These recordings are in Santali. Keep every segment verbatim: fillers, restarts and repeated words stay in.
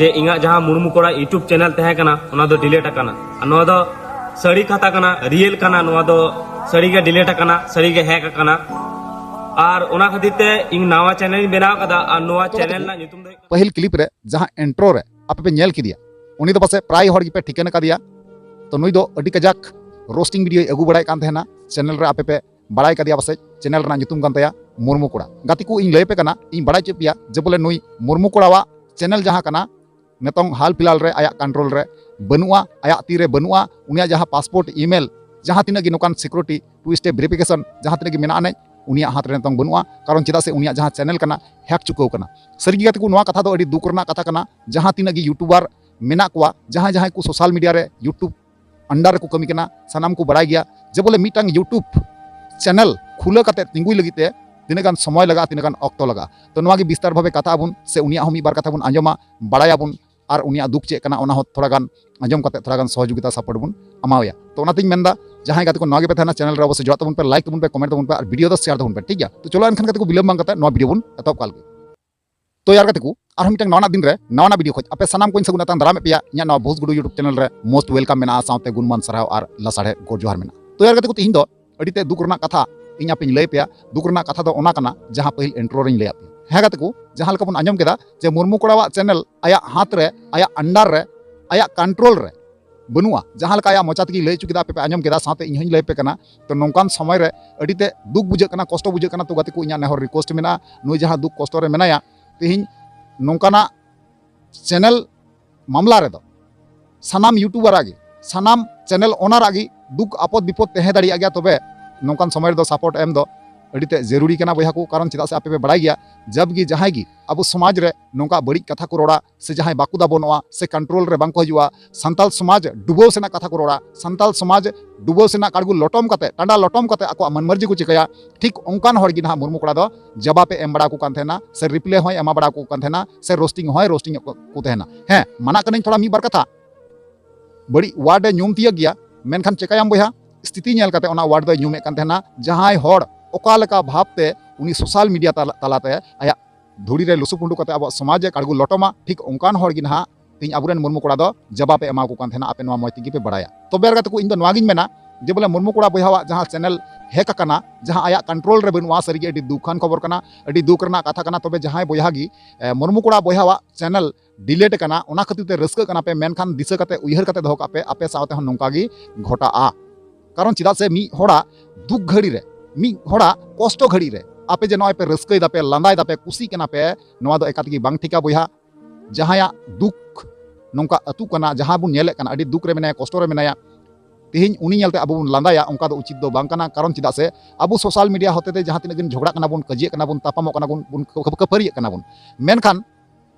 ᱡᱮ ᱤᱧᱟᱹᱜ ᱡᱟᱦᱟᱸ ᱢᱩᱨᱢᱩ ᱠᱚᱲᱟ YouTube channel ᱛᱟᱦᱮᱸ ᱠᱟᱱᱟ, ᱚᱱᱟ ᱫᱚ delete ᱟᱠᱟᱱᱟ᱾ ᱟᱨ ᱱᱚᱣᱟ ᱫᱚ ᱥᱟᱹᱲᱤ ᱠᱟᱛᱷᱟ ᱠᱟᱱᱟ, real ᱠᱟᱱᱟ, ᱱᱚᱣᱟ ᱫᱚ ᱥᱟᱹᱨᱤ ᱜᱮ delete ᱟᱠᱟᱱᱟ, ᱥᱟᱹᱨᱤ ᱜᱮ hack ᱟᱠᱟᱱᱟ᱾ ᱟᱨ ᱚᱱᱟ ᱠᱷᱟᱹᱛᱤᱨ ᱛᱮ ᱤᱧ ᱱᱟᱣᱟ channel ᱤᱧ ᱵᱮᱱᱟᱣ ᱟᱠᱟᱫᱟ, ᱟᱨ ᱱᱚᱣᱟ channel ᱨᱮᱱᱟᱜ ᱧᱩᱛᱩᱢ ᱫᱚ ᱦᱩᱭᱩᱜ ᱠᱟᱱᱟ ᱯᱟᱹᱦᱤᱞ clip ᱨᱮ ᱡᱟᱦᱟᱸ intro ᱨᱮ ᱟᱯᱮ ᱯᱮ ᱧᱮᱞ ᱠᱮᱫᱮᱭᱟ, ᱩᱱᱤ ᱫᱚ ᱯᱟᱥᱮᱡ ᱯᱨᱟᱭ ᱦᱚᱲ ᱜᱮᱯᱮ ᱴᱷᱤᱠᱟᱹᱱ ᱟᱠᱟᱫᱮᱭᱟ᱾ ᱛᱚ ᱱᱩᱭ ᱫᱚ ᱟᱹᱰᱤ ᱠᱟᱡᱟᱠ roasting videoᱭ ᱟᱹᱜᱩ ᱵᱟᱲᱟᱭᱮᱫ ᱠᱟᱱ ᱛᱟᱦᱮᱱᱟ᱾ Channel ᱨᱮ ᱟᱯᱮ ᱯᱮ ᱵᱟᱲᱟᱭ ᱠᱟᱫᱮᱭᱟ ᱯᱟᱥᱮᱡ, channel ᱨᱮᱱᱟᱜ ᱧᱩᱛᱩᱢ ᱠᱟᱱ ᱛᱟᱭᱟ ᱢᱩᱨᱢᱩ ᱠᱚᱲᱟ᱾ ᱜᱟᱛᱮ ᱠᱚ, ᱤᱧ ᱞᱟᱹᱭ ᱟᱯᱮ ᱠᱟᱱᱟ, ᱤᱧ ᱵᱟᱲᱟᱭ ᱦᱚᱪᱚᱭᱮᱫ ᱯᱮᱭᱟ ᱡᱮ ᱵᱚᱞᱮ ᱱᱩᱭ ᱢᱩᱨᱢᱩ ᱠᱚᱲᱟᱣᱟᱜ channel ᱡᱟᱦᱟᱸ ᱠᱟᱱᱟ, ᱱᱤᱛᱚᱝ ᱦᱟᱞ ᱯᱷᱤᱞᱦᱟᱞ ᱨᱮ ᱟᱭᱟᱜ control ᱨᱮ ᱵᱟᱹᱱᱩᱜᱼᱟ, ᱟᱭᱟᱜ ᱛᱤ ᱨᱮ ᱵᱟᱹᱱᱩᱜᱼᱟ᱾ ᱩᱱᱤᱭᱟᱜ ᱡᱟᱦᱟᱸ passport, email, ᱡᱟᱦᱟᱸ ᱛᱤᱱᱟᱹᱜ ᱜᱮ ᱱᱚᱝᱠᱟᱱ security, two step verification ᱡᱟᱦᱟᱸ ᱛᱤᱱᱟᱹᱜ ᱜᱮ ᱢᱮᱱᱟᱜᱼᱟ ᱟᱹᱱᱤᱡ, ᱩᱱᱤᱭᱟᱜ ᱦᱟᱛ ᱨᱮ ᱱᱤᱛᱚᱝ ᱵᱟᱹᱱᱩᱜᱼᱟ᱾ ᱠᱟᱨᱚᱱ ᱪᱮᱫᱟᱜ ᱥᱮ ᱩᱱᱤᱭᱟᱜ ᱡᱟᱦᱟᱸ channel ᱠᱟᱱᱟ, hack ᱪᱩᱠᱟᱹᱣ ᱠᱟᱱᱟ᱾ ᱥᱟᱹᱨᱤ ᱜᱮ ᱜᱟᱛᱮ ᱠᱚ, ᱱᱚᱣᱟ ᱠᱟᱛᱷᱟ ᱫᱚ ᱟᱹᱰᱤ ᱫᱩᱠ ᱨᱮᱱᱟᱜ ᱠᱟᱛᱷᱟ ᱠᱟᱱᱟ᱾ ᱡᱟᱦᱟᱸ ᱛᱤᱱᱟᱹᱜ ᱜᱮ YouTuber ᱢᱮᱱᱟᱜ ᱠᱚᱣᱟ, ᱡᱟᱦᱟᱸᱭ ᱡᱟᱦᱟᱸᱭ ᱠᱚ social media ᱨᱮ YouTube under ᱨᱮᱠᱚ ᱠᱟᱹᱢᱤ ᱠᱟᱱᱟ, ᱥᱟᱱᱟᱢ ᱠᱚ ᱵᱟᱲᱟᱭ ᱜᱮᱭᱟ ᱡᱮ ᱵᱚᱞᱮ ᱢᱤᱫᱴᱟᱝ YouTube channel ᱠᱷᱩᱞᱟᱹ ᱠᱟᱛᱮ ᱛᱤᱸᱜᱩᱭ ᱞᱟᱹᱜᱤᱫ ᱛᱮ ᱛᱤᱱᱟᱹᱜ ᱜᱟᱱ ᱥᱚᱢᱚᱭ ᱞᱟᱜᱟᱜᱼᱟ, ᱛᱤᱱᱟᱹᱜ ᱜᱟᱱ ᱚᱠᱛᱚ ᱞᱟᱜᱟᱜᱼᱟ᱾ ᱛᱚ ᱱᱚᱣᱟ ᱜᱮ ᱵᱤᱥᱛᱟᱨ ᱵᱷᱟᱵᱮ ᱠᱟᱛᱷᱟ ᱟᱵᱚᱱ, ᱥᱮ ᱩᱱᱤᱭᱟᱜ ᱦᱚᱸ ᱢᱤᱫ ᱵᱟᱨ ᱠᱟᱛᱷᱟ ᱵᱚᱱ ᱟᱸᱡᱚᱢᱟ, ᱵᱟᱲᱟᱭᱟᱵᱚᱱ, ᱟᱨ ᱩᱱᱤᱭᱟᱜ ᱫᱩᱠ ᱪᱮᱫ ᱠᱟᱱᱟ, ᱚᱱᱟ ᱦᱚᱸ ᱛᱷᱚᱲᱟ ᱜᱟᱱ ᱟᱸᱡᱚᱢ ᱠᱟᱛᱮ ᱛᱷᱚᱲᱟ ᱜᱟᱱ ᱥᱚᱦᱚᱡᱳᱜᱤᱛᱟ support ᱵᱚᱱ ᱮᱢᱟᱣᱟᱭᱟ᱾ ᱛᱚ ᱚᱱᱟᱛᱤᱧ ᱢᱮᱱᱫᱟ, ᱡᱟᱦᱟᱸᱭ ᱜᱟᱛᱮ ᱠᱚ ᱱᱚᱣᱟ ᱜᱮᱯᱮ ᱛᱟᱦᱮᱱᱟ channel ᱨᱮ, ᱚᱵᱚᱥᱥᱳᱭ join ᱛᱟᱵᱚᱱ ᱯᱮ, like ᱛᱟᱵᱚᱱ ᱯᱮ, comment ᱛᱟᱵᱚᱱ ᱯᱮ, ᱟᱨ video ᱫᱚ share ᱛᱟᱵᱚᱱ ᱯᱮ, ᱴᱷᱤᱠ ᱜᱮᱭᱟ? ᱛᱚ ᱪᱚᱞᱚ ᱮᱱᱠᱷᱟᱱ ᱜᱟᱛᱮ ᱠᱚ, ᱵᱤᱞᱚᱢ ᱵᱟᱝ ᱠᱟᱛᱮ ᱱᱚᱣᱟ video ᱵᱚᱱ ᱮᱛᱚᱦᱚᱵ ᱠᱟᱜ ᱞᱮᱜᱮ᱾ ᱛᱚ ᱭᱟᱨ ᱜᱟᱛᱮ ᱠᱚ, ᱟᱨᱦᱚᱸ ᱢᱤᱫᱴᱟᱝ ᱱᱟᱣᱟᱱᱟᱜ ᱫᱤᱱ ᱨᱮ ᱱᱟᱣᱟᱱᱟᱜ video ᱠᱷᱚᱡ ᱟᱯᱮ ᱥᱟᱱᱟᱢ ᱠᱚᱧ ᱥᱟᱹᱜᱩᱱ ᱟᱛᱟᱝ ᱫᱟᱨᱟᱢᱮᱫ ᱯᱮᱭᱟ ᱤᱧᱟᱹᱜ ᱱᱚᱣᱟ ᱵᱷᱳᱡᱽ ᱜᱩᱰᱩ YouTube channel ᱨᱮ᱾ Most welcome ᱢᱮᱱᱟᱜᱼᱟ, ᱥᱟᱶᱛᱮ ᱜᱩᱱᱢᱟᱱ ᱥᱟᱨᱦᱟᱣ ᱟᱨ ᱞᱟᱥᱟᱲᱦᱮᱫ ᱜᱚᱰ ᱡᱚᱦᱟᱨ ᱢᱮᱱᱟᱜᱼᱟ᱾ ᱛᱚ ᱭᱟᱨ ᱜᱟᱛᱮ ᱠᱚ, ᱛᱤᱦᱤᱧ ᱫᱚ ᱟᱹᱰᱤ ᱛᱮ ᱫᱩᱠ ᱨᱮᱱᱟᱜ ᱠᱟᱛᱷᱟ ᱤᱧ ᱟᱯᱮᱧ ᱞᱟᱹᱭ ᱯᱮᱭᱟ᱾ ᱫᱩᱠ ᱨᱮᱱᱟᱜ ᱠᱟᱛᱷᱟ ᱫᱚ ᱚᱱᱟ ᱠᱟᱱᱟ, ᱡᱟᱦᱟᱸ ᱯᱟᱹᱦᱤᱞ intro ᱨᱮᱧ ᱞᱟᱹᱭᱟᱫ ᱯᱮᱭᱟ᱾ ᱦᱮᱸ ᱜᱟᱛᱮ ᱠᱚ, ᱡᱟᱦᱟᱸ ᱞᱮᱠᱟ ᱵᱚᱱ ᱟᱸᱡᱚᱢ ᱠᱮᱫᱟ ᱡᱮ ᱢᱩᱨᱢᱩ ᱠᱚᱲᱟᱣᱟᱜ channel ᱟᱭᱟᱜ ᱦᱟᱛ ᱨᱮ, ᱟᱭᱟᱜ under ᱨᱮ, ᱟᱭᱟᱜ control ᱨᱮ ᱵᱟᱹᱱᱩᱜᱼᱟ᱾ ᱡᱟᱦᱟᱸ ᱞᱮᱠᱟ ᱟᱭᱟᱜ ᱢᱚᱪᱟ ᱛᱮᱜᱮ ᱞᱟᱹᱭ ᱦᱚᱪᱚ ᱠᱮᱫᱟ, ᱟᱯᱮ ᱯᱮ ᱟᱸᱡᱚᱢ ᱠᱮᱫᱟ, ᱥᱟᱶᱛᱮ ᱤᱧ ᱦᱚᱸᱧ ᱞᱟᱹᱭ ᱟᱯᱮ ᱠᱟᱱᱟ᱾ ᱛᱚ ᱱᱚᱝᱠᱟᱱ ᱥᱚᱢᱚᱭ ᱨᱮ ᱟᱹᱰᱤ ᱛᱮ ᱫᱩᱠ ᱵᱩᱡᱷᱟᱹᱜ ᱠᱟᱱᱟ, ᱠᱚᱥᱴᱚ ᱵᱩᱡᱷᱟᱹᱜ ᱠᱟᱱᱟ᱾ ᱛᱚ ᱜᱟᱛᱮ ᱠᱚ, ᱤᱧᱟᱹᱜ ᱱᱮᱦᱚᱨ request ᱢᱮᱱᱟᱜᱼᱟ, ᱱᱩᱭ ᱡᱟᱦᱟᱸ ᱫᱩᱠ ᱠᱚᱥᱴᱚ ᱨᱮ ᱢᱮᱱᱟᱭᱟ, ᱛᱮᱦᱮᱧ ᱱᱚᱝᱠᱟᱱᱟᱜ channel ᱢᱟᱢᱞᱟ ᱨᱮᱫᱚ ᱥᱟᱱᱟᱢ YouTuber ᱟᱜ ᱜᱮ, ᱥᱟᱱᱟᱢ channel owner ᱟᱜ ᱜᱮ ᱫᱩᱠ ᱟᱯᱚᱫ ᱵᱤᱯᱚᱫ ᱛᱟᱦᱮᱸ ᱫᱟᱲᱮᱭᱟᱜ ᱜᱮᱭᱟ᱾ ᱛᱚᱵᱮ ᱱᱚᱝᱠᱟᱱ ᱥᱚᱢᱚᱭ ᱨᱮᱫᱚ support ᱮᱢ ᱫᱚ ᱟᱹᱰᱤ ᱛᱮ ᱡᱟᱹᱨᱩᱲᱤ ᱠᱟᱱᱟ ᱵᱚᱭᱦᱟ ᱠᱚ᱾ ᱠᱟᱨᱚᱱ ᱪᱮᱫᱟᱜ ᱥᱮ ᱟᱯᱮ ᱯᱮ ᱵᱟᱲᱟᱭ ᱜᱮᱭᱟ, ᱡᱟᱵ ᱜᱮ ᱡᱟᱦᱟᱸᱭ ᱜᱮ ᱟᱵᱚ ᱥᱚᱢᱟᱡᱽ ᱨᱮ ᱱᱚᱝᱠᱟ ᱵᱟᱹᱲᱤᱡ ᱠᱟᱛᱷᱟ ᱠᱚ ᱨᱚᱲᱟ, ᱥᱮ ᱡᱟᱦᱟᱸᱭ ᱵᱟᱠᱚ ᱫᱟᱵᱚᱱᱚᱜᱼᱟ, ᱥᱮ control ᱨᱮ ᱵᱟᱝ ᱠᱚ ᱦᱤᱡᱩᱜᱼᱟ, ᱥᱟᱱᱛᱟᱞ ᱥᱚᱢᱟᱡᱽ ᱰᱩᱵᱟᱹᱣ ᱥᱮᱱᱟᱜ ᱠᱟᱛᱷᱟ ᱠᱚ ᱨᱚᱲᱟ, ᱥᱟᱱᱛᱟᱞ ᱥᱚᱢᱟᱡᱽ ᱰᱩᱵᱟᱹᱣ ᱥᱮᱱᱟᱜ ᱠᱟᱲᱜᱩ ᱞᱚᱴᱚᱢ ᱠᱟᱛᱮ, ᱴᱟᱸᱰᱟ ᱞᱚᱴᱚᱢ ᱠᱟᱛᱮ ᱟᱠᱚᱣᱟᱜ ᱢᱟᱹᱱ ᱢᱟᱹᱨᱡᱤ ᱠᱚ ᱪᱤᱠᱟᱹᱭᱟ, ᱴᱷᱤᱠ ᱚᱱᱠᱟᱱ ᱦᱚᱲ ᱜᱮ ᱱᱟᱦᱟᱜ ᱢᱩᱨᱢᱩ ᱠᱚᱲᱟ ᱫᱚ ᱡᱟᱵᱟᱯ ᱮ ᱮᱢ ᱵᱟᱲᱟ ᱟᱠᱚ ᱠᱟᱱ ᱛᱟᱦᱮᱱᱟ, ᱥᱮ reply ᱦᱚᱸᱭ ᱮᱢᱟ ᱵᱟᱲᱟ ᱟᱠᱚ ᱠᱟᱱ ᱛᱟᱦᱮᱱᱟ, ᱥᱮ roasting ᱦᱚᱸᱭ roasting ᱮᱫ ᱠᱚ ᱛᱟᱦᱮᱱᱟ᱾ ᱦᱮᱸ, ᱢᱟᱱᱟᱜ ᱠᱟᱹᱱᱟᱹᱧ ᱛᱷᱚᱲᱟ ᱢᱤᱫ ᱵᱟᱨ ᱠᱟᱛᱷᱟ, ᱵᱟᱹᱲᱤᱡ word ᱮ ᱧᱩᱢ ᱛᱤᱭᱟᱹᱜ ᱜᱮᱭᱟ, ᱢᱮᱱᱠᱷᱟᱱ ᱪᱮᱠᱟᱭᱟᱢ ᱵᱚᱭᱦᱟ, ᱥᱛᱷᱤᱛᱤ ᱧᱮᱞ ᱠᱟᱛᱮ ᱚᱱᱟ word ᱫᱚᱭ ᱧᱩᱢᱮᱫ ᱠᱟᱱ ᱛᱟᱦᱮᱱᱟ᱾ ᱡᱟᱦᱟᱸᱭ ᱦᱚᱲ ᱚᱠᱟ ᱞᱮᱠᱟ ᱵᱷᱟᱵᱽ ᱛᱮ ᱩᱱᱤ social media ᱛᱟᱞᱟ, ᱛᱟᱞᱟᱛᱮ ᱟᱭᱟᱜ ᱫᱷᱩᱲᱤ ᱨᱮ ᱞᱩᱥᱩ ᱯᱩᱸᱰᱩ ᱠᱟᱛᱮ ᱟᱵᱚᱣᱟᱜ ᱥᱚᱢᱟᱡᱽ ᱮ ᱠᱟᱲᱜᱩ ᱞᱚᱴᱚᱢᱟ, ᱴᱷᱤᱠ ᱚᱱᱠᱟᱱ ᱦᱚᱲ ᱜᱮ ᱱᱟᱦᱟᱜ ᱛᱮᱦᱮᱧ ᱟᱵᱚᱨᱮᱱ ᱢᱩᱨᱢᱩ ᱠᱚᱲᱟ ᱫᱚ ᱡᱟᱵᱟᱵ ᱮ ᱮᱢᱟ ᱠᱚ ᱠᱟᱱ ᱛᱟᱦᱮᱱᱟ, ᱟᱯᱮ ᱱᱚᱣᱟ ᱢᱚᱡᱽ ᱛᱮᱜᱮ ᱯᱮ ᱵᱟᱲᱟᱭᱟ᱾ ᱛᱚᱵᱮ ᱟᱨ ᱜᱟᱛᱮ ᱠᱚ, ᱤᱧ ᱫᱚ ᱱᱚᱣᱟ ᱜᱤᱧ ᱢᱮᱱᱟ ᱡᱮ ᱵᱚᱞᱮ ᱢᱩᱨᱢᱩ ᱠᱚᱲᱟ ᱵᱚᱭᱦᱟᱣᱟᱜ ᱡᱟᱦᱟᱸ ᱪᱮᱱᱮᱞ ᱦᱮᱠ ᱟᱠᱟᱱᱟ, ᱡᱟᱦᱟᱸ ᱟᱭᱟᱜ ᱠᱚᱱᱴᱨᱳᱞ ᱨᱮ ᱵᱟᱹᱱᱩᱜᱼᱟ, ᱥᱟᱹᱨᱤᱜᱮ ᱟᱹᱰᱤ ᱫᱩᱠᱷᱟᱱ ᱠᱷᱚᱵᱚᱨ ᱠᱟᱱᱟ, ᱟᱹᱰᱤ ᱫᱩᱠ ᱨᱮᱱᱟᱜ ᱠᱟᱛᱷᱟ ᱠᱟᱱᱟ᱾ ᱛᱚᱵᱮ ᱡᱟᱦᱟᱸᱭ ᱵᱚᱭᱦᱟ ᱜᱮ ᱮ, ᱢᱩᱨᱢᱩ ᱠᱚᱲᱟ ᱵᱚᱭᱦᱟᱣᱟᱜ ᱪᱮᱱᱮᱞ ᱰᱤᱞᱤᱴ ᱟᱠᱟᱱᱟ, ᱚᱱᱟ ᱠᱷᱟᱹᱛᱤᱨ ᱛᱮ ᱨᱟᱹᱥᱠᱟᱹᱜ ᱠᱟᱱᱟ ᱯᱮ, ᱢᱮᱱᱠᱷᱟᱱ ᱫᱤᱥᱟᱹ ᱠᱟᱛᱮ, ᱩᱭᱦᱟᱹᱨ ᱠᱟᱛᱮ ᱫᱚᱦᱚ ᱠᱟᱜ ᱯᱮ, ᱟᱯᱮ ᱥᱟᱶᱛᱮ ᱦᱚᱸ ᱱᱚᱝᱠᱟ ᱜᱮ ᱜᱷᱚᱴᱟᱜᱼᱟ᱾ ᱠᱟᱨᱚᱱ ᱪᱮᱫᱟᱜ ᱥᱮ ᱢᱤᱫ ᱦᱚᱲᱟᱜ ᱫᱩᱠ ᱜᱷᱟᱹᱲᱤ ᱨᱮ, ᱢᱤᱫ ᱦᱚᱲᱟᱜ ᱠᱚᱥᱴᱚ ᱜᱷᱟᱹᱲᱤ ᱨᱮ ᱟᱯᱮ ᱡᱮ ᱱᱚᱜᱼᱚᱭ ᱯᱮ ᱨᱟᱹᱥᱠᱟᱹᱭ ᱫᱟᱯᱮ, ᱞᱟᱸᱫᱟᱭ ᱫᱟᱯᱮ, ᱠᱩᱥᱤᱜ ᱠᱟᱱᱟ ᱯᱮ, ᱱᱚᱣᱟ ᱫᱚ ᱮᱠᱟᱛ ᱜᱮ ᱵᱟᱝ ᱴᱷᱤᱠᱟ ᱵᱚᱭᱦᱟ᱾ ᱡᱟᱦᱟᱸᱭᱟᱜ ᱫᱩᱠ ᱱᱚᱝᱠᱟ ᱟᱹᱛᱩᱜ ᱠᱟᱱᱟ, ᱡᱟᱦᱟᱸ ᱵᱚᱱ ᱧᱮᱞᱮᱫ ᱠᱟᱱᱟ, ᱟᱹᱰᱤ ᱫᱩᱠ ᱨᱮ ᱢᱮᱱᱟᱭᱟ, ᱠᱚᱥᱴᱚ ᱨᱮ ᱢᱮᱱᱟᱭᱟ, ᱛᱮᱦᱮᱧ ᱩᱱᱤ ᱧᱮᱞᱛᱮ ᱟᱵᱚ ᱵᱚᱱ ᱞᱟᱸᱫᱟᱭᱟ, ᱚᱱᱠᱟ ᱫᱚ ᱩᱪᱤᱛ ᱫᱚ ᱵᱟᱝ ᱠᱟᱱᱟ᱾ ᱠᱟᱨᱚᱱ ᱪᱮᱫᱟᱜ ᱥᱮ ᱟᱵᱚ ᱥᱳᱥᱟᱞ ᱢᱤᱰᱤᱭᱟ ᱦᱚᱛᱮᱛᱮ ᱡᱟᱦᱟᱸ ᱛᱤᱱᱟᱹᱜ ᱜᱮ ᱡᱷᱚᱜᱽᱲᱟᱜ ᱠᱟᱱᱟ ᱵᱚᱱ, ᱠᱟᱹᱡᱤᱭᱟᱹᱜ ᱠᱟᱱᱟ ᱵᱚᱱ, ᱛᱟᱯᱟᱢᱚᱜ ᱠᱟᱱᱟ ᱵᱚᱱ, ᱵᱚᱱ ᱠᱷᱟᱹᱯᱟᱹᱨᱤᱭᱟᱹᱜ ᱠᱟᱱᱟ ᱵᱚᱱ, ᱢᱮᱱᱠᱷᱟᱱ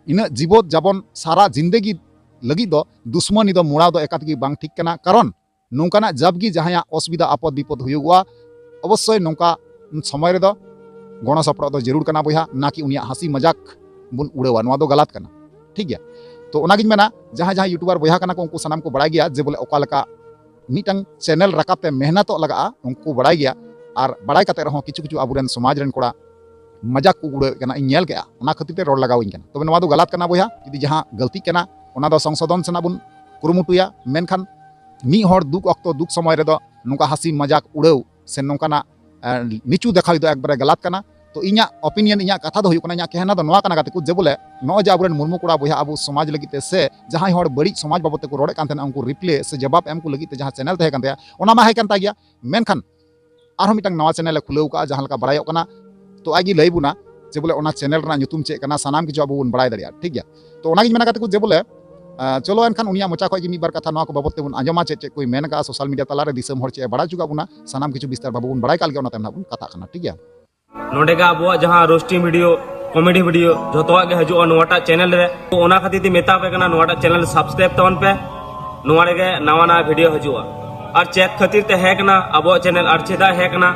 ᱤᱱᱟᱹᱜ ᱡᱤᱵᱚᱱ ᱡᱟᱵᱚᱱ ᱥᱟᱨᱟ ᱡᱤᱱᱫᱮᱜᱤ ᱞᱟᱹᱜᱤᱫ ᱫᱚ ᱫᱩᱥᱢᱟᱱᱤ ᱫᱚ ᱢᱚᱲᱟᱣ ᱫᱚ ᱮᱠᱟᱛ ᱜᱮ ᱵᱟᱝ ᱴᱷᱤᱠ ᱠᱟᱱᱟ᱾ ᱠᱟᱨᱚᱱ ᱱᱚᱝᱠᱟᱱᱟᱜ ᱡᱟᱵᱜᱮ ᱡᱟᱦᱟᱸᱭᱟᱜ ᱚᱥᱩᱵᱤᱫᱷᱟ ᱟᱯᱚᱫ ᱵᱤᱯᱚᱫ ᱦᱩᱭᱩᱜᱚᱜᱼᱟ, ᱚᱵᱚᱥᱥᱳᱭ ᱱᱚᱝᱠᱟ ᱥᱚᱢᱚᱭ ᱨᱮᱫᱚ ᱜᱚᱲᱚ ᱥᱚᱯᱚᱦᱚᱫ ᱫᱚ ᱡᱟᱹᱨᱩᱲ ᱠᱟᱱᱟ ᱵᱚᱭᱦᱟ, ᱱᱟ ᱠᱤ ᱩᱱᱤᱭᱟᱜ ᱦᱟᱹᱥᱤ ᱢᱟᱡᱟᱠ ᱵᱚᱱ ᱩᱲᱟᱹᱣᱟ, ᱱᱚᱣᱟ ᱫᱚ ᱜᱟᱞᱟᱛ ᱠᱟᱱᱟ᱾ ᱴᱷᱤᱠ ᱜᱮᱭᱟ, ᱛᱚ ᱚᱱᱟᱜᱤᱧ ᱢᱮᱱᱟ, ᱡᱟᱦᱟᱸᱭ ᱡᱟᱦᱟᱸᱭ ᱭᱩᱴᱩᱵᱟᱨ ᱵᱚᱭᱦᱟ ᱠᱟᱱᱟ ᱠᱚ, ᱩᱱᱠᱩ ᱥᱟᱱᱟᱢ ᱠᱚ ᱵᱟᱲᱟᱭ ᱜᱮᱭᱟ ᱡᱮ ᱵᱚᱞᱮ ᱚᱠᱟ ᱞᱮᱠᱟ ᱢᱤᱫᱴᱟᱝ ᱪᱮᱱᱮᱞ ᱨᱟᱠᱟᱵ ᱛᱮ ᱢᱮᱦᱱᱚᱛᱚᱜ ᱞᱟᱜᱟᱜᱼᱟ, ᱩᱱᱠᱩ ᱵᱟᱲᱟᱭ ᱜᱮᱭᱟ᱾ ᱟᱨ ᱵᱟᱲᱟᱭ ᱠᱟᱛᱮ ᱨᱮᱦᱚᱸ ᱠᱤᱪᱷᱩ ᱠᱤᱪᱷᱩ ᱟᱵᱚᱨᱮᱱ ᱥᱚᱢᱟᱡᱽ ᱨᱮᱱ ᱠᱚᱲᱟ ᱢᱟᱡᱟᱠ ᱠᱚ ᱩᱲᱟᱹᱣᱮᱫ ᱠᱟᱱᱟ, ᱤᱧ ᱧᱮᱞ ᱠᱮᱜᱼᱟ, ᱚᱱᱟ ᱠᱷᱟᱹᱛᱤᱨ ᱛᱮ ᱨᱚᱲ ᱞᱟᱜᱟᱣᱤᱧ ᱠᱟᱱᱟ᱾ ᱛᱚᱵᱮ ᱱᱚᱣᱟ ᱫᱚ ᱜᱟᱞᱟᱛ ᱠᱟᱱᱟ ᱵᱚᱭᱦᱟ, ᱡᱩᱫᱤ ᱡᱟᱦᱟᱸ ᱜᱟᱹᱞᱛᱤᱜ ᱠᱟᱱᱟ ᱚᱱᱟ ᱫᱚ ᱥᱚᱝᱥᱳᱫᱷᱚᱱ ᱥᱮᱱᱟᱜ ᱵᱚᱱ ᱠᱩᱨᱩᱢᱩᱴᱩᱭᱟ, ᱢᱮᱱᱠᱷᱟᱱ ᱢᱤᱫ ᱦᱚᱲ ᱫᱩᱠ ᱚᱠᱛᱚ, ᱫᱩᱠ ᱥᱚᱢᱚᱭ ᱨᱮᱫᱚ ᱱᱚᱝᱠᱟ ᱦᱟᱹᱥᱤ ᱢᱟᱡᱟᱠ ᱩᱲᱟᱹᱣ ᱥᱮ ᱱᱚᱝᱠᱟᱱᱟᱜ, ᱮ, ᱱᱤᱪᱩ ᱫᱮᱠᱷᱟᱣ ᱫᱚ ᱮᱠᱵᱟᱨᱮ ᱜᱟᱞᱟᱛ ᱠᱟᱱᱟ᱾ ᱛᱚ ᱤᱧᱟᱹᱜ ᱚᱯᱤᱱᱤᱭᱚᱱ, ᱤᱧᱟᱹᱜ ᱠᱟᱛᱷᱟ ᱫᱚ ᱦᱩᱭᱩᱜ ᱠᱟᱱᱟ, ᱤᱧᱟᱹᱜ ᱠᱮᱦᱱᱟ ᱫᱚ ᱱᱚᱣᱟ ᱠᱟᱱᱟ ᱜᱟᱛᱮ ᱠᱚ, ᱡᱮ ᱵᱚᱞᱮ ᱱᱚᱜᱼᱚᱭ ᱡᱮ ᱟᱵᱚᱨᱮᱱ ᱢᱩᱨᱢᱩ ᱠᱚᱲᱟ ᱵᱚᱭᱦᱟ ᱟᱵᱚ ᱥᱚᱢᱟᱡᱽ ᱞᱟᱹᱜᱤᱫ ᱛᱮ ᱥᱮ ᱡᱟᱦᱟᱸᱭ ᱦᱚᱲ ᱵᱟᱹᱲᱤᱡ ᱥᱚᱢᱟᱡᱽ ᱵᱟᱵᱚᱫ ᱛᱮᱠᱚ ᱨᱚᱲᱮᱫ ᱠᱟᱱ ᱛᱟᱦᱮᱱᱟ, ᱩᱱᱠᱩ ᱨᱤᱯᱞᱮ ᱥᱮ ᱡᱚᱵᱟᱵ ᱮᱢ ᱠᱚ ᱞᱟᱹᱜᱤᱫ ᱛᱮ ᱡᱟᱦᱟᱸ ᱪᱮᱱᱮᱞ ᱛᱟᱦᱮᱸ ᱠᱟᱱ ᱛᱟᱭᱟ, ᱚᱱᱟ ᱢᱟ ᱦᱮᱸ ᱠᱟᱱ ᱛᱟᱭ ᱜᱮᱭᱟ, ᱢᱮᱱᱠᱷᱟᱱ ᱟᱨᱦᱚᱸ ᱢᱤᱫᱴᱟᱝ ᱱᱟᱣᱟ ᱪᱮᱱᱮᱞ ᱮ ᱠᱷᱩᱞᱟᱹᱣ ᱠᱟᱜᱼᱟ, ᱡᱟᱦᱟᱸ ᱞᱮᱠᱟ ᱵᱟᱲᱟᱭᱚᱜ ᱠᱟᱱᱟ᱾ ᱛᱚ ᱟᱡ ᱜᱮ ᱞᱟᱹᱭ ᱵᱚᱱᱟ ᱡᱮ ᱵᱚᱞᱮ ᱚᱱᱟ ᱪᱮᱱᱮᱞ ᱨᱮᱱᱟᱜ ᱧᱩᱛᱩᱢ ᱪᱮᱫ ᱠᱟᱱᱟ, ᱥᱟᱱᱟᱢ ᱠᱤᱪᱷᱩ ᱟᱵᱚ ᱵᱚᱱ ᱵᱟᱲᱟᱭ ᱫᱟᱲᱮᱭᱟᱜᱼᱟ, ᱴᱷᱤᱠ ᱜᱮᱭᱟ᱾ ᱛᱚ ᱚᱱᱟᱜᱤᱧ ᱢᱮᱱᱟ ᱜᱟᱛᱮ ᱠᱚ ᱡᱮ ᱵᱚᱞᱮ, ᱟ, ᱪᱚᱞᱚ ᱮᱱᱠᱷᱟᱱ ᱩᱱᱤᱭᱟᱜ ᱢᱚᱪᱟ ᱠᱷᱚᱱ ᱜᱮ ᱢᱤᱫ ᱵᱟᱨ ᱠᱟᱛᱷᱟ ᱱᱚᱣᱟ ᱠᱚ ᱵᱟᱵᱚᱫ ᱛᱮᱵᱚᱱ ᱟᱸᱡᱚᱢᱟ, ᱪᱮᱫ ᱪᱮᱫ ᱠᱚᱭ ᱢᱮᱱ ᱠᱟᱜᱼᱟ ᱥᱳᱥᱟᱞ ᱢᱤᱰᱤᱭᱟ ᱛᱟᱞᱟᱨᱮ, ᱫᱤᱥᱚᱢ ᱦᱚᱲ ᱪᱮᱫ ᱮ ᱵᱟᱲᱟᱭ ᱦᱚᱪᱚ ᱠᱟᱜ ᱵᱚᱱᱟ, ᱥᱟᱱᱟᱢ ᱠᱤᱪᱷᱩ ᱵᱤᱥᱛᱟᱨ ᱵᱷᱟᱵᱮ ᱵᱚᱱ ᱵᱟᱲᱟᱭ ᱠᱟᱜ ᱞᱮᱜᱮ, ᱚᱱᱟ ᱛᱟᱭᱚᱢ ᱱᱟᱜ ᱵᱚᱱ ᱠᱟᱛᱷᱟᱜ ᱠᱟᱱᱟ, ᱴᱷᱤᱠ ᱜᱮᱭᱟ᱾ ᱱᱚᱰᱮ ᱜᱮ ᱟᱵᱚᱣᱟᱜ ᱡᱟᱦᱟᱸ ᱨᱳᱥᱴᱤᱝ ᱵᱷᱤᱰᱤᱭᱳ, ᱠᱚᱢᱮᱰᱤ ᱵᱷᱤᱰᱤᱭᱳ ᱡᱷᱚᱛᱚᱣᱟᱜ ᱜᱮ ᱦᱤᱡᱩᱜᱼᱟ ᱱᱚᱣᱟᱴᱟᱜ ᱪᱮᱱᱮᱞ ᱨᱮ᱾ ᱛᱚ ᱚᱱᱟ ᱠᱷᱟᱹᱛᱤᱨ ᱛᱮ ᱢᱮᱛᱟ ᱯᱮ ᱠᱟᱱᱟ, ᱱᱚᱣᱟᱴᱟᱜ ᱪᱮᱱᱮᱞ ᱥᱟᱵᱥᱠᱨᱟᱭᱤᱵ ᱛᱟᱵᱚᱱ ᱯᱮ, ᱱᱚᱣᱟ ᱨᱮᱜᱮ ᱱᱟᱣᱟ ᱱᱟᱣᱟ ᱵᱷᱤᱰᱤᱭᱳ ᱦᱤᱡᱩᱜᱼᱟ᱾ ᱟᱨ ᱪᱮᱫ ᱠᱷᱟᱹᱛᱤᱨ ᱛᱮ ᱦᱮᱠ ᱮᱱᱟ ᱟᱵᱚᱣᱟᱜ ᱪᱮᱱᱮᱞ ᱟᱨ ᱪᱮᱫᱟᱜ ᱦᱮᱠ ᱮᱱᱟ,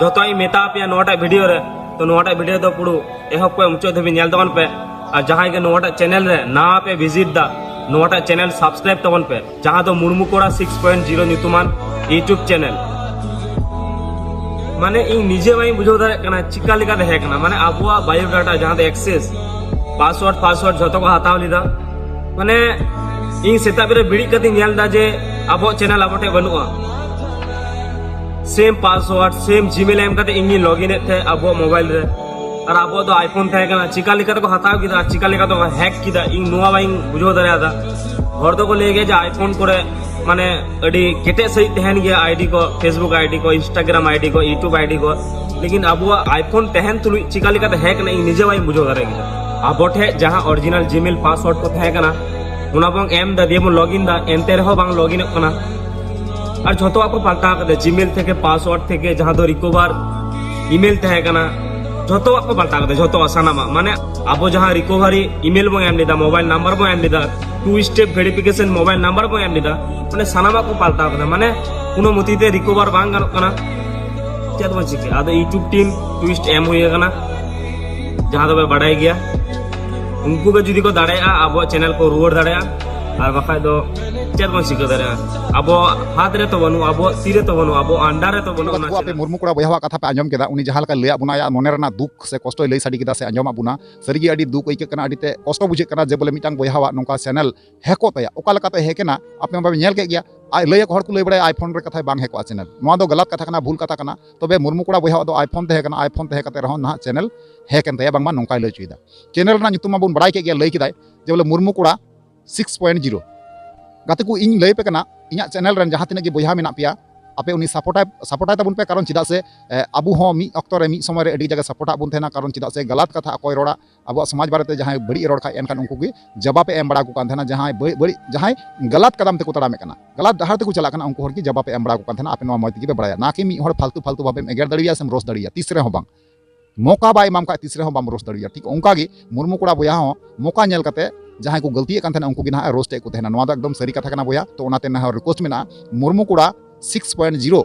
ᱡᱷᱚᱛᱚᱣᱟᱜ ᱤᱧ ᱢᱮᱛᱟ ᱯᱮᱭᱟ ᱱᱚᱣᱟᱴᱟᱜ ᱵᱷᱤᱰᱤᱭᱳ ᱨᱮ᱾ ᱛᱚ ᱱᱚᱣᱟᱴᱟᱜ ᱵᱷᱤᱰᱤᱭᱳ ᱫᱚ ᱯᱩᱨᱟᱹ ᱮᱦᱚᱵ ᱠᱷᱚᱱ ᱢᱩᱪᱟᱹᱫ ᱫᱷᱟᱹᱵᱤᱡ ᱧᱮᱞ ᱛᱟᱵᱚᱱ ᱯᱮ᱾ ᱟᱨ ᱡᱟᱦᱟᱸᱭ ᱜᱮ ᱱᱚᱣᱟᱴᱟᱜ ᱪᱮᱱᱮᱞ ᱨᱮ ᱱᱟᱣᱟ ᱯᱮ ᱵᱷᱤᱡᱤᱴ ᱫᱟ, ᱱᱚᱣᱟᱴᱟᱜ ᱪᱮᱱᱮᱞ ᱥᱟᱵᱥᱠᱨᱟᱭᱤᱵ ᱛᱟᱵᱚᱱ ᱯᱮ, ᱡᱟᱦᱟᱸ ᱫᱚ ᱢᱩᱨᱢᱩ ᱠᱚᱲᱟ ᱥᱤᱠᱥ ᱯᱚᱭᱮᱱᱴ ᱡᱤᱨᱳ ᱧᱩᱛᱩᱢᱟᱱ ᱤᱭᱩᱴᱩᱵᱽ ᱪᱮᱱᱮᱞ᱾ ᱢᱟᱱᱮ ᱤᱧ ᱱᱤᱡᱮ ᱵᱟᱹᱧ ᱵᱩᱡᱷᱟᱹᱣ ᱫᱟᱲᱮᱭᱟᱜ ᱠᱟᱱᱟ ᱪᱤᱠᱟ ᱞᱮᱠᱟᱛᱮ ᱦᱮᱡ ᱠᱟᱱᱟ᱾ ᱢᱟᱱᱮ ᱟᱵᱚᱣᱟᱜ ᱵᱟᱭᱳᱰᱟᱴᱟ ᱡᱟᱦᱟᱸ ᱫᱚ ᱮᱠᱥᱮᱥ, ᱯᱟᱥᱣᱟᱨᱰ ᱯᱟᱥᱣᱟᱨᱰ ᱡᱷᱚᱛᱚ ᱠᱚ ᱦᱟᱛᱟᱣ ᱞᱮᱫᱟ᱾ ᱢᱟᱱᱮ ᱤᱧ ᱥᱮᱛᱟᱜ ᱵᱮᱨᱮ ᱵᱤᱨᱤᱫ ᱠᱟᱛᱮᱧ ᱧᱮᱞ ᱮᱫᱟ ᱡᱮ ᱟᱵᱚᱣᱟᱜ ᱪᱮᱱᱮᱞ ᱟᱵᱚ ᱴᱷᱮᱱ ᱵᱟᱹᱱᱩᱜᱼᱟ᱾ ᱥᱮᱢ ᱯᱟᱥᱣᱟᱨᱰ ᱥᱮᱢ ᱡᱤᱢᱮᱞ ᱮᱢ ᱠᱟᱛᱮ ᱤᱧᱤᱧ ᱞᱚᱜᱤᱱ ᱮᱫ ᱛᱟᱦᱮᱸᱫ ᱟᱵᱚᱣᱟᱜ ᱢᱳᱵᱟᱭᱤᱞ ᱨᱮ, ᱟᱨ ᱟᱵᱚᱣᱟᱜ ᱫᱚ ᱟᱭᱯᱷᱳᱱ ᱛᱟᱦᱮᱸ ᱠᱟᱱᱟ᱾ ᱪᱤᱠᱟ ᱞᱮᱠᱟ ᱛᱮᱠᱚ ᱦᱟᱛᱟᱣ ᱠᱮᱫᱟ ᱟᱨ ᱪᱤᱠᱟ ᱞᱮᱠᱟ ᱛᱮᱠᱚ ᱦᱮᱠ ᱠᱮᱫᱟ ᱤᱧ ᱱᱚᱣᱟ ᱵᱟᱹᱧ ᱵᱩᱡᱷᱟᱹᱣ ᱫᱟᱲᱮᱭᱟᱫᱟ᱾ ᱦᱚᱲ ᱫᱚᱠᱚ ᱞᱟᱹᱭ ᱜᱮᱭᱟ ᱡᱮ ᱟᱭᱯᱷᱳᱱ ᱠᱚᱨᱮ ᱢᱟᱱᱮ ᱟᱹᱰᱤ ᱠᱮᱴᱮᱡ ᱥᱟᱹᱦᱤᱡ ᱛᱟᱦᱮᱱ ᱜᱮᱭᱟ ᱟᱭᱰᱤ ᱠᱚ, ᱯᱷᱮᱥᱵᱩᱠ ᱟᱭᱰᱤ ᱠᱚ, ᱤᱱᱥᱴᱟᱜᱨᱟᱢ ᱟᱭᱰᱤ ᱠᱚ, ᱤᱭᱩᱴᱩᱵᱽ ᱟᱭᱰᱤ ᱠᱚ᱾ ᱞᱮᱠᱤᱱ ᱟᱵᱚᱣᱟᱜ ᱟᱭᱯᱷᱳᱱ ᱛᱟᱦᱮᱱ ᱛᱩᱞᱩᱡ ᱪᱤᱠᱟ ᱞᱮᱠᱟᱛᱮ ᱦᱮᱠ ᱮᱱᱟ ᱤᱧ ᱱᱤᱡᱮ ᱵᱟᱹᱧ ᱵᱩᱡᱷᱟᱹᱣ ᱫᱟᱲᱮ ᱠᱮᱫᱟ᱾ ᱟᱵᱚ ᱴᱷᱮᱡ ᱡᱟᱦᱟᱸ ᱚᱨᱤᱡᱤᱱᱟᱞ ᱡᱤᱢᱮᱞ ᱯᱟᱥᱣᱟᱨᱰ ᱠᱚ ᱛᱟᱦᱮᱸ ᱠᱟᱱᱟ ᱚᱱᱟ ᱵᱚᱱ ᱮᱢ ᱮᱫᱟ, ᱫᱤᱭᱮ ᱵᱚᱱ ᱞᱚᱜᱤᱱ ᱮᱫᱟ, ᱮᱱᱛᱮ ᱨᱮᱦᱚᱸ ᱵᱟᱝ ᱞᱚᱜᱤᱱᱚᱜ ᱠᱟᱱᱟ᱾ ᱟᱨ ᱡᱷᱚᱛᱚᱣᱟᱜ ᱠᱚ ᱯᱟᱞᱴᱟᱣ ᱠᱟᱫᱟ, ᱡᱤᱢᱮᱞ ᱛᱷᱮᱠᱮ ᱯᱟᱥᱣᱟᱨᱰ ᱛᱷᱮᱠᱮ ᱡᱟᱦᱟᱸ ᱫᱚ ᱨᱤᱠᱚᱵᱷᱟᱨ ᱤᱢᱮᱞ ᱛᱟᱦᱮᱸ ᱠᱟᱱᱟ, ᱡᱷᱚᱛᱚᱣᱟᱜ ᱠᱚ ᱯᱟᱞᱴᱟᱣ ᱠᱟᱫᱟ, ᱡᱷᱚᱛᱚᱣᱟᱜ ᱥᱟᱱᱟᱢᱟᱜ᱾ ᱢᱟᱱᱮ ᱟᱵᱚ ᱡᱟᱦᱟᱸ ᱨᱤᱠᱚᱵᱷᱟᱨᱤ ᱤᱢᱮᱞ ᱵᱚᱱ ᱮᱢ ᱞᱮᱫᱟ, ᱢᱳᱵᱟᱭᱤᱞ ᱱᱟᱢᱵᱟᱨ ᱵᱚᱱ ᱮᱢ ᱞᱮᱫᱟ, two step verification mobile number ᱵᱚᱱ ᱮᱢ ᱞᱮᱫᱟ, ᱢᱟᱱᱮ ᱥᱟᱱᱟᱢᱟᱜ ᱠᱚ ᱯᱟᱞᱴᱟᱣ ᱠᱟᱫᱟ᱾ ᱢᱟᱱᱮ ᱠᱳᱱᱳ ᱢᱚᱛᱤ ᱛᱮ ᱨᱤᱠᱚᱵᱷᱟᱨ ᱵᱟᱝ ᱜᱟᱱᱚᱜ ᱠᱟᱱᱟ᱾ ᱪᱮᱫ ᱵᱚᱱ ᱪᱤᱠᱟᱹᱭᱟ? ᱟᱫᱚ ᱤᱭᱩᱴᱩᱵᱽ ᱴᱤᱢ ᱴᱩᱭᱤᱥᱴ ᱮᱢ ᱦᱩᱭ ᱟᱠᱟᱱᱟ, ᱡᱟᱦᱟᱸ ᱫᱚᱯᱮ ᱵᱟᱰᱟᱭ ᱜᱮᱭᱟ᱾ ᱩᱱᱠᱩ ᱜᱮ ᱡᱩᱫᱤ ᱠᱚ ᱫᱟᱲᱮᱭᱟᱜᱼᱟ ᱟᱵᱚᱣᱟᱜ ᱪᱮᱱᱮᱞ ᱠᱚ ᱨᱩᱣᱟᱹᱲ ᱫᱟᱲᱮᱭᱟᱜᱼᱟ, ᱟᱨ ᱵᱟᱠᱷᱟᱡ ᱫᱚ ᱪᱮᱫ ᱵᱚᱱ ᱪᱤᱠᱟᱹ ᱫᱟᱲᱮᱭᱟᱜᱼᱟ? ᱟᱵᱚᱣᱟᱜ ᱦᱟᱛ ᱨᱮᱛᱚ ᱵᱟᱹᱱᱩᱜᱼᱟ, ᱟᱵᱚᱣᱟᱜ ᱛᱤ ᱨᱮᱛᱚ ᱵᱟᱹᱱᱩᱜᱼᱟ, ᱟᱵᱚᱣᱟᱜ ᱟᱱᱰᱟᱨ ᱨᱮᱛᱚ ᱵᱟᱹᱱᱩᱜᱼᱟ ᱚᱱᱟ ᱟᱯᱮ ᱪᱮᱱᱮᱞ᱾ ᱢᱩᱨᱢᱩ ᱠᱚᱲᱟ ᱵᱚᱭᱦᱟᱣᱟᱜ ᱠᱟᱛᱷᱟ ᱯᱮ ᱟᱸᱡᱚᱢ ᱠᱮᱫᱟ, ᱩᱱᱤ ᱡᱟᱦᱟᱸ ᱞᱮᱠᱟᱭ ᱞᱟᱹᱭᱟᱫ ᱵᱚᱱᱟ, ᱟᱭᱟᱜ ᱢᱚᱱᱮ ᱨᱮᱱᱟᱜ ᱫᱩᱠ ᱥᱮ ᱠᱚᱥᱴᱚᱭ ᱞᱟᱹᱭ ᱥᱟᱰᱮ ᱠᱮᱫᱟ ᱥᱮ ᱟᱸᱡᱚᱢᱟᱫ ᱵᱚᱱᱟ, ᱥᱟᱹᱨᱤᱜᱮ ᱟᱹᱰᱤ ᱫᱩᱠ ᱟᱹᱭᱠᱟᱹᱜ ᱠᱟᱱᱟ, ᱟᱹᱰᱤ ᱛᱮ ᱠᱚᱥᱴᱚ ᱵᱩᱡᱷᱟᱹᱜ ᱠᱟᱱᱟ ᱡᱮ ᱵᱚᱞᱮ ᱢᱤᱫᱴᱟᱝ ᱵᱚᱭᱦᱟᱣᱟᱜ ᱱᱚᱝᱠᱟ ᱪᱮᱱᱮᱞ ᱦᱮᱠᱚᱜ ᱛᱟᱭᱟ᱾ ᱚᱠᱟ ᱞᱮᱠᱟᱛᱮ ᱦᱮᱠ ᱮᱱᱟ ᱟᱯᱮ ᱢᱟᱯᱮ ᱧᱮᱞ ᱠᱮᱫ ᱜᱮᱭᱟ᱾ ᱟᱡ ᱞᱟᱹᱭ ᱟᱠᱚ, ᱦᱚᱲ ᱠᱚ ᱞᱟᱹᱭ ᱵᱟᱲᱟᱭᱟ iPhone ᱨᱮ ᱠᱟᱛᱷᱟᱭ ᱵᱟᱝ ᱦᱮᱠᱚᱜᱼᱟ ᱪᱮᱱᱮᱞ᱾ ᱱᱚᱣᱟ ᱫᱚ ᱜᱟᱞᱟᱛ ᱠᱟᱛᱷᱟ ᱠᱟᱱᱟ, ᱵᱷᱩᱞ ᱠᱟᱛᱷᱟ ᱠᱟᱱᱟ᱾ ᱛᱚᱵᱮ ᱢᱩᱨᱢᱩ ᱠᱚᱲᱟ ᱵᱚᱭᱦᱟᱣᱟᱜ ᱫᱚ iPhone ᱛᱟᱦᱮᱸ ᱠᱟᱱᱟ, iPhone ᱛᱟᱦᱮᱸ ᱠᱟᱛᱮ ᱨᱮᱦᱚᱸ ᱱᱟᱦᱟᱜ ᱪᱮᱱᱮᱞ ᱦᱮᱠ ᱮᱱ ᱛᱟᱭᱟ, ᱵᱟᱝᱢᱟ ᱱᱚᱝᱠᱟᱭ ᱞᱟᱹᱭ ᱦᱚᱪᱚᱭᱮᱫᱟ᱾ ᱪᱮᱱᱮᱞ ᱨᱮᱱᱟᱜ ᱧᱩᱛᱩᱢ ᱢᱟᱵᱚᱱ ᱵᱟᱲᱟᱭ ᱠᱮᱫ ᱜᱮᱭᱟ, ᱞᱟᱹᱭ ᱠᱮᱫᱟᱭ ᱡᱮ ᱵᱚᱞᱮ ᱢᱩᱨᱢᱩ ᱠᱚᱲᱟ ᱥᱤᱠᱥ ᱯᱚᱭᱮᱱᱴ ᱡᱤᱨᱳ᱾ ᱜᱟᱛᱮ ᱠᱚ, ᱤᱧ ᱞᱟᱹᱭ ᱯᱮ ᱠᱟᱱᱟ, ᱤᱧᱟᱜ ᱪᱮᱱᱮᱞ ᱨᱮᱱ ᱡᱟᱦᱟᱸ ᱛᱤᱱᱟᱹᱜ ᱜᱮ ᱵᱚᱭᱦᱟ ᱢᱮᱱᱟᱜ ᱯᱮᱭᱟ, ᱟᱯᱮ ᱩᱱᱤ ᱥᱟᱯᱳᱨᱴᱟᱭ, ᱥᱟᱯᱳᱨᱴᱟᱭ ᱛᱟᱵᱚᱱ ᱯᱮ, ᱠᱟᱨᱚᱱ ᱪᱮᱫᱟᱜ ᱥᱮ, ᱮ, ᱟᱵᱚ ᱦᱚᱸ ᱢᱤᱫ ᱚᱠᱛᱚ ᱨᱮ ᱢᱤᱫ ᱥᱚᱢᱚᱭ ᱨᱮ ᱟᱹᱰᱤ ᱡᱟᱭᱜᱟ ᱥᱟᱯᱳᱨᱴᱟᱜ ᱵᱚᱱ ᱛᱟᱦᱮᱱᱟ, ᱠᱟᱨᱚᱱ ᱪᱮᱫᱟᱜ ᱥᱮ ᱜᱟᱞᱟᱛ ᱠᱟᱛᱷᱟ ᱚᱠᱚᱭ ᱨᱚᱲᱟ, ᱟᱵᱚᱣᱟᱜ ᱥᱚᱢᱟᱡᱽ ᱵᱟᱨᱮᱛᱮ ᱡᱟᱦᱟᱸᱭ ᱵᱟᱹᱲᱤᱡ ᱮ ᱨᱚᱲ ᱠᱷᱟᱡ, ᱮᱱᱠᱷᱟᱱ ᱩᱱᱠᱩ ᱜᱮ ᱡᱟᱵᱟᱯ ᱮ ᱮᱢ ᱵᱟᱲᱟ ᱟᱠᱚ ᱠᱟᱱ ᱛᱟᱦᱮᱱᱟ᱾ ᱡᱟᱦᱟᱸᱭ ᱵᱟᱹᱲᱤᱡ, ᱵᱟᱹᱲᱤᱡ, ᱡᱟᱦᱟᱸᱭ ᱜᱟᱞᱟᱛ ᱠᱟᱫᱟᱢ ᱛᱮᱠᱚ ᱛᱟᱲᱟᱢᱮᱫ ᱠᱟᱱᱟ, ᱜᱟᱞᱟᱛ ᱰᱟᱦᱟᱨ ᱛᱮᱠᱚ ᱪᱟᱞᱟᱜ ᱠᱟᱱᱟ, ᱩᱱᱠᱩ ᱦᱚᱲ ᱜᱮ ᱡᱟᱵᱟᱯ ᱮ ᱮᱢ ᱵᱟᱲᱟ ᱟᱠᱚ ᱠᱟᱱ ᱛᱟᱦᱮᱱᱟ, ᱟᱯᱮ ᱱᱚᱣᱟ ᱢᱚᱡᱽ ᱛᱮᱜᱮ ᱯᱮ ᱵᱟᱲᱟᱭᱟ᱾ ᱱᱟ ᱠᱤ ᱢᱤᱫ ᱦᱚᱲ ᱯᱷᱟᱞᱛᱩ ᱯᱷᱟᱞᱛᱩ ᱵᱷᱟᱵᱮᱢ ᱮᱜᱮᱨ ᱫᱟᱲᱮᱭᱟᱜᱼᱟ ᱥᱮᱢ ᱨᱳᱥᱴ ᱫᱟᱲᱮᱭᱟᱜᱼᱟ, ᱛᱤᱥ ᱨᱮᱦᱚᱸ ᱵᱟᱝ᱾ ᱢᱚᱠᱟ ᱵᱟᱭ ᱮᱢᱟᱢ ᱠᱷᱟᱡ ᱛᱤᱥ ᱨᱮᱦᱚᱸ ᱵᱟᱢ ᱨᱳᱥᱴ ᱫᱟᱲᱮᱭᱟᱜᱼᱟ᱾ ᱴᱷᱤᱠ ᱚᱱᱠᱟ ᱜᱮ ᱢᱩᱨᱢᱩ ᱠᱚᱲᱟ ᱵᱚᱭᱦᱟ ᱦᱚᱸ ᱢᱚᱠᱟ ᱧᱮᱞ ᱠᱟᱛᱮ ᱡᱟᱦᱟᱸᱭ ᱠᱚ ᱜᱟᱹᱞᱛᱤᱭᱮᱫ ᱠᱟᱱ ᱛᱟᱦᱮᱱᱟ, ᱩᱱᱠᱩ ᱜᱮ ᱱᱟᱦᱟᱜ ᱮ ᱨᱳᱥᱴ ᱮᱫ ᱠᱚ ᱛᱟᱦᱮᱱᱟ᱾ ᱱᱚᱣᱟ ᱫᱚ ᱮᱠᱫᱚᱢ ᱥᱟᱹᱨᱤ ᱠᱟᱛᱷᱟ ᱠᱟᱱᱟ ᱵᱚᱭᱦᱟ᱾ ᱛᱚ ᱚᱱᱟᱛᱮ ᱱᱟᱦᱟᱜ ᱨᱤᱠᱩᱭᱮᱥᱴ ᱢᱮᱱᱟᱜᱼᱟ, ᱢᱩᱨᱢᱩ ᱠᱚᱲᱟ six point zero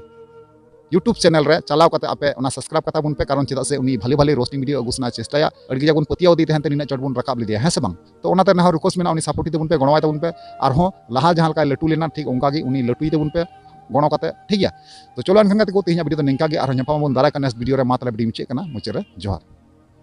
YouTube channel ᱨᱮ ᱪᱟᱞᱟᱣ ᱠᱟᱛᱮ ᱟᱯᱮ ᱚᱱᱟ ᱥᱟᱵᱥᱠᱨᱟᱭᱤᱵ ᱠᱟᱛᱟ ᱵᱚᱱ ᱯᱮ, ᱠᱟᱨᱚᱱ ᱪᱮᱫᱟᱜ ᱥᱮ ᱩᱱᱤ ᱵᱷᱟᱞᱮ ᱵᱷᱟᱞᱮ ᱨᱳᱥᱴᱤᱝ ᱵᱷᱤᱰᱤᱭᱳ ᱟᱹᱜᱩ ᱥᱟᱱᱟ ᱪᱮᱥᱴᱟᱭᱟ᱾ ᱟᱹᱰᱤ ᱠᱟᱡᱟᱠ ᱵᱚᱱ ᱯᱟᱹᱛᱭᱟᱹᱣ ᱟᱫᱮ ᱛᱟᱦᱮᱱ ᱛᱮ ᱱᱤᱱᱟᱹᱜ ᱪᱚᱴ ᱵᱚᱱ ᱨᱟᱠᱟᱵ ᱞᱮᱫᱮᱭᱟ, ᱦᱮᱸ ᱥᱮ ᱵᱟᱝ? ᱛᱚ ᱚᱱᱟᱛᱮ ᱱᱟᱦᱟᱜ ᱨᱤᱠᱩᱭᱮᱥᱴ ᱢᱮᱱᱟᱜᱼᱟ, ᱩᱱᱤ ᱥᱟᱯᱳᱨᱴ ᱤᱫᱤ ᱛᱟᱵᱚᱱ ᱯᱮ, ᱜᱚᱲᱚᱣᱟᱭ ᱛᱟᱵᱚᱱ ᱯᱮ᱾ ᱟᱨᱦᱚᱸ ᱞᱟᱦᱟ ᱡᱟᱦᱟᱸ ᱞᱮᱠᱟᱭ ᱞᱟᱹᱴᱩ ᱞᱮᱱᱟ, ᱴᱷᱤᱠ ᱚᱱᱠᱟ ᱜᱮ ᱩᱱᱤ ᱞᱟᱹᱴᱩᱭ ᱛᱟᱵᱚᱱ ᱯᱮ᱾ ᱜᱚᱲᱚ ᱠᱟᱛᱮ, ᱴᱷᱤᱠ ᱜᱮᱭᱟ᱾ ᱛᱚ ᱪᱚᱞᱚ ᱮᱱᱠᱷᱟᱱ ᱜᱟᱛᱮ ᱠᱚ, ᱛᱮᱦᱮᱧᱟᱜ ᱵᱷᱤᱰᱤᱭᱳ ᱫᱚ ᱱᱤᱝᱠᱟ ᱜᱮ, ᱟᱨᱦᱚᱸ ᱧᱟᱯᱟᱢ ᱟᱵᱚᱱ ᱫᱟᱨᱟᱭ ᱠᱟᱱ ᱱᱮᱠᱥᱴ ᱵᱷᱤᱰᱤᱭᱳ ᱨᱮ᱾ ᱢᱟ ᱛᱟᱦᱚᱞᱮ ᱵᱷᱤᱰᱤᱭᱳ ᱢᱩᱪᱟᱹᱫ ᱠᱟᱱᱟ, ᱢᱩᱪᱟᱹᱫ ᱨᱮ ᱡᱚᱦᱟᱨ᱾